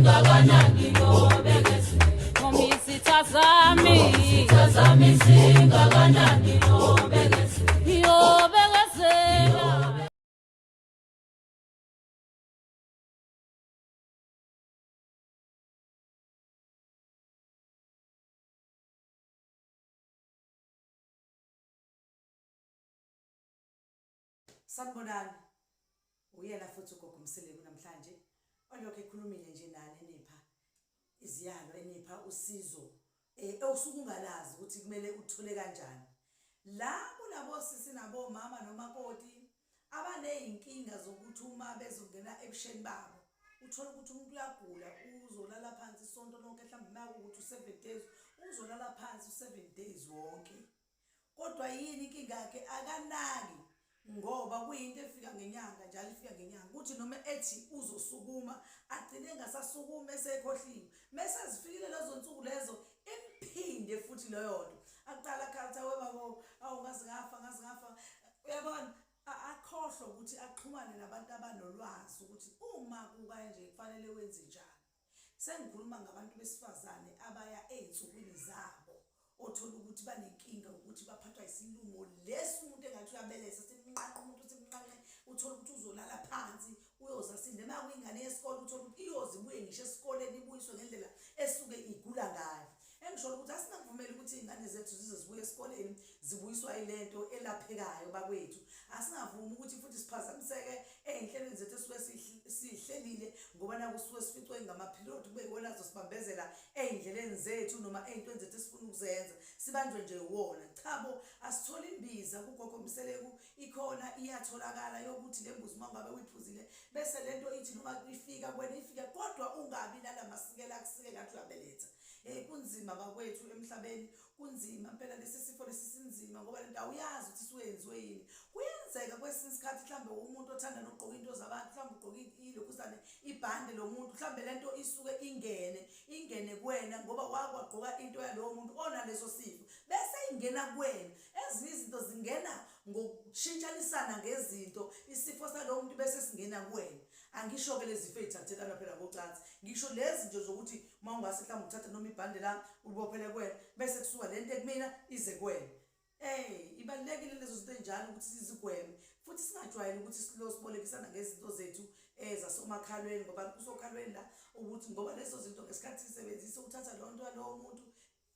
Singakanani nobekezela. Noma izitha zami. Izitha zami singakanani nobekezela. Ngiyobekezela. Sanibonani. Uyena futhi ugogo Mseleku namhlanje olokhu ekhulumile nje nani enipha iziyalo enipha usizo eh osuke ungalazi ukuthi kumele uthole kanjani. La kulabo sisi nabomama nomakoti abanezinkinga zokuthi uma bezongena ebusheni babo uthole ukuthi umuntu uyagula uzolala phansi isonto lonke mhlawumbe uma kuwukuthi u-seven days uzolala phansi u-seven days wonke. Kodwa yini inkinga yakhe akanaki ngoba kuyinto efika ngenyanga njalo ifika ngenyanga kuthi noma ethi uzosukuma agcine engasasukumi esekhohliwe mese zifikile lezo nsuku lezo imphinde futhi leyo nto aqala akhala we babo awu ngaze ngafa ngaze ngafa uyabona akhohlwe ukuthi axhumane nabantu abanolwazi ukuthi uma kukanje kufanele wenze njani. Sengikhuluma ngabantu besifazane abaya ey'nsukwini zabo othola ukuthi banenkinga ukuthi baphathwa isilumo lesi umuntu engathi uyabelesa simnqanqa umuntu simnqanqe uthole ukuthi uzolala phansi uyoze asinde uma kuyingane yesikole uthole ukuthi iyoze ibuye ngisho esikoleni ibuyiswe ngendlela esuke igula ngayo engisho ukuthi asingavumeli ukuthi iy'ngane zethu zize zibuye esikoleni zibuyiswa yilento elaphekayo bakwethu asingavumi ukuthi futhi siphazamiseke ey'nhlelweni zethu esuke siyihlelile ngoba naku suke sificwe ngamaphiloti kube iwona azosibambezela ey'ndleleni zethu noma ey'ntweni zethu esifuna ukuzenza sibanjwe nje wona chabo asithole imbiza kugogo Mseleku ikhona iyatholakala yokuthi le mbuzi uma ngabe uyiphuzile bese lento ithi noma ifika kuwena ifike kodwa ungabi nalamasikela akusike ngathi uyabeletha hey kunzima bakwethu emhlabeni kunzima impela lesi sifo lesi sinzima ngoba lento awuyazi ukuthi isuyenziwe yini kuyenzeka kwesinye isikhathi mhlambe umuntu othanda nokugqoka into zabantu mhlambe ugqoka ilokhuzane ibhande lomuntu mhlambe lento isuke ingene ingene kuwena ngoba wakwagqoka into yalowo muntu onaleso sifo bese ingena kuwena ezinye izinto zingena ngokushintshanisana ngezinto isifo salowo muntu bese singena kuwena Angisho-ke lezi zifo ey'thathelana phela ngocansi, ngisho lezi nje zokuthi uma ungase mhlawumbe uthathe noma ibhande la ulibophele kuwena bese kusuka le nto ekumina ize kuwena. Ey, ibalulekile lezo zinto ey'njalo ukuthi sizigweme futhi singajwayeli ukuthi silo sibolekisana ngezinto zethu zasomakhalweni ngoba kusokhalweni la ukuthi ngoba lezo zinto ngesikhathi sisebenzisa ukuthatha leyo nto yalowo muntu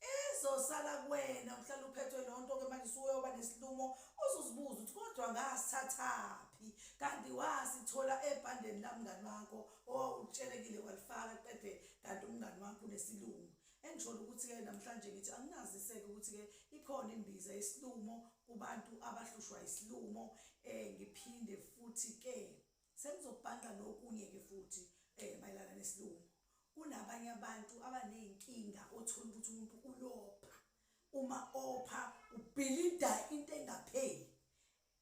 Izosala kuwena uhlale uphethwe lonto ke manje usuyoba nesilumo uzuzibuza ukuthi kodwa ngasithathaphi kanti wasithola ebhandeni lamngani wakho owawutshelekile walifaka qede kanti umngani wakho unesilumo. Engisholo ukuthi-ke namhlanje ngithi anginazise-ke ukuthi-ke ikhona imbiza yesilumo kubantu abahlushwa isilumo um ngiphinde futhi-ke Sengizobhanqa nokunye-ke futhi um mayelana nesilumo. Kunabanye abantu abaney'nkinga othola ukuthi umuntu uyopha. Uma opha ubhilida into engapheli.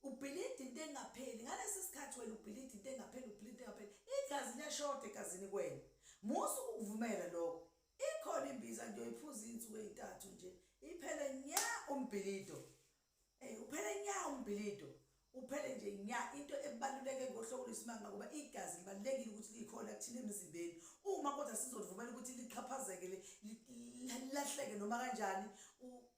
Ubhilida into engapheli. Ngalesi sikhathi wena ubhilida into engapheli, ubhilida into engapheli. Igazi liyashoda egazini kuwena. Musa ukukuvumela lokho. Ikhona imbiza nje oyiphuza iy'nsuku ey'ntathu nje, iphele nya umbhilido. Eh uphele nya umbhilido. Uphele nje nya into ebaluleke ngohlobo lwesimanga ngoba igazi libalulekile ukuthi likhona kuthina emzimbeni. Uma kodwa sizolivumela ukuthi lixhaphazeke lilahleke noma kanjani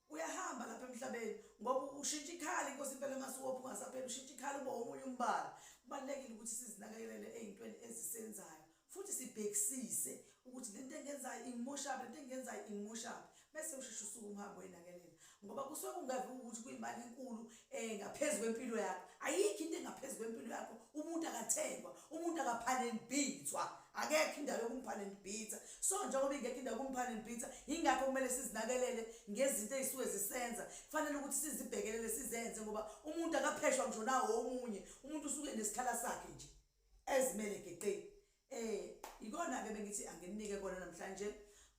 uyahamba lapha emhlabeni ngoba ushintsha ikhala inkosi impela masuwopha ungasapheli ushintsha ikhala ube omunye umbala. Kubalulekile ukuthi sizinakekelele ezintweni ezisenzayo. futhi sibhekisise ukuthi lento engenzayo ingimoshaphi lento engenzayo ingimoshaphi bese usheshe usuke uhambe uyinakelela ngoba kusuke kungavi ukuthi kuyimali enkulu um ngaphezu kwempilo yakho ayikho into engaphezu kwempilo yakho umuntu akathengwa umuntu akaphanenibhithwa akekho indawo yokumphanenibhitha so njengoba ingekho indawo yokumphanenibhitha yingakho kumele sizinakelele ngezinto ey'suke zisenza kufanele ukuthi sizibhekelele sizenze ngoba umuntu akapheshwa ngisho nawo omunye umuntu usuke nesikhala sakhe nje ezimele geqe eh ikona ke bengithi angininike kona namhlanje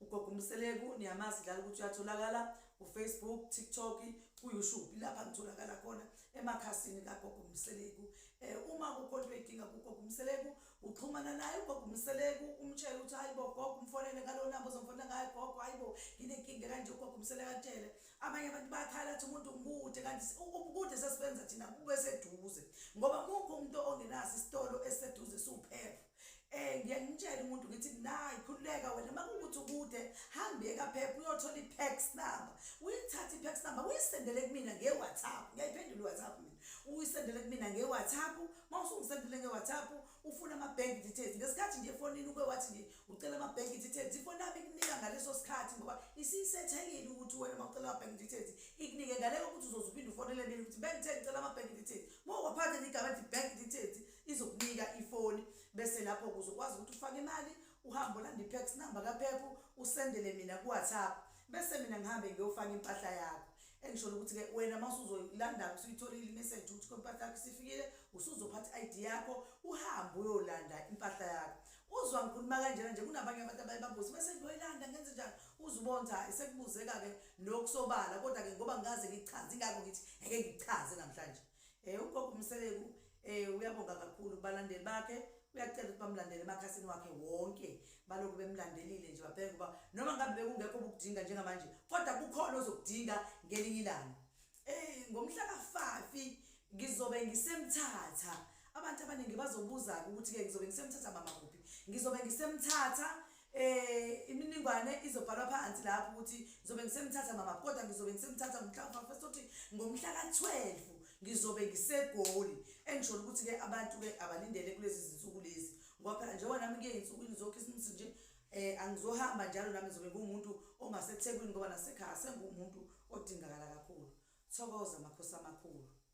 ugogo uMseleku niyamazi dlala ukuthi uyatholakala kuFacebook TikTok kuYouTube lapha ngitholakala khona emakhasini kagogo uMseleku eh uma kukho into oyidinga kugogo uMseleku uxhumana naye ugogo uMseleku umtshele ukuthi hayibo gogo umfonele ngalo namba ozomfonela ngayo gogo hayibo nginenkinga kanje ugogo uMseleku akutshele Abanye abantu bayakhala athi umuntu ngikude kanti ubukude sesibenza thina bube seduze ngoba mukho umuntu ongenaso isitolo esiseduze siwuphepha. Eh ngiye ngitshele umuntu ngithi nayi khululeka wena makuwukuthi ukude hambe ekaphepha uyothola i-pax number. Uyithathe i-pax number uyisendele kumina nge-WhatsApp. Ngiyayiphendula i-WhatsApp mina. Uyisendele kumina nge-WhatsApp. Uma usungisendele nge-WhatsApp ufuna ama-bank details. Ngesikhathi nje efonini uke wathi nje ucela ama-bank details. Ifoni yami ikunika ngaleso sikhathi ngoba isisethekile ukuthi wena uma ucela ama-bank details ikunike ngale kokuthi uzoze uphinde ufonele mina ukuthi bengithe ngicela ama-bank details. Uma waphatha nje igama elithi bank details izokunika ifoni bese lapho uzokwazi ukuthi ufake imali uhambe ulande i-pax number kaphephu usendele mina ku-whatsapp bese mina ngihambe ngiyofaka impahla yakho engisholo ukuthi-ke wena uma usuzoyilanda usuyitholile imeseji ukuthi impahla yakho isifikile usuzophatha i-id yakho uhambe uyolanda impahla yakho uzwa ngikhuluma kanjena nje kunabanye abantu abaye babuze bese ngiyoyilanda ngenze njani uzubona ukuthi hayi sekubuzeka-ke nokusobala kodwa-ke ngoba ngikaze ngichaze ingakho ngithi eke ngichaze namhlanje Eh ugogo uMseleku eh uyabonga kakhulu kubalandeli bakhe uyacela ukuthi bamlandele emakhasini wakhe wonke balokhu bemlandelile nje babheke ngoba noma ngabe bekungekho obukudinga njengamanje kodwa kukhona ozokudinga ngelinye ilanga eh ngomhla ka-5 ngizobe ngisemthatha abantu abaningi bazobuza-ke ukuthi-ke ngizobe ngisemthatha mama kuphi ngizobe ngisemthatha Eh imininingwane izobhalwa phansi lapho ukuthi ngizobe ngisemthatha mama kodwa ngizobe ngisemthatha ngomhla ka sothi ngomhla ka-12 ngizobe ngiseGoli engisho ukuthi ke abantu ke abalindele kulezi zinsuku lezi ngoba phela njengoba nami kuye insukwini zokhisimusi nje eh angizohamba njalo nami ngizobe ngumuntu ongaseThekwini ngoba nasekhaya sengumuntu odingakala kakhulu thokoza makhosi amakhulu.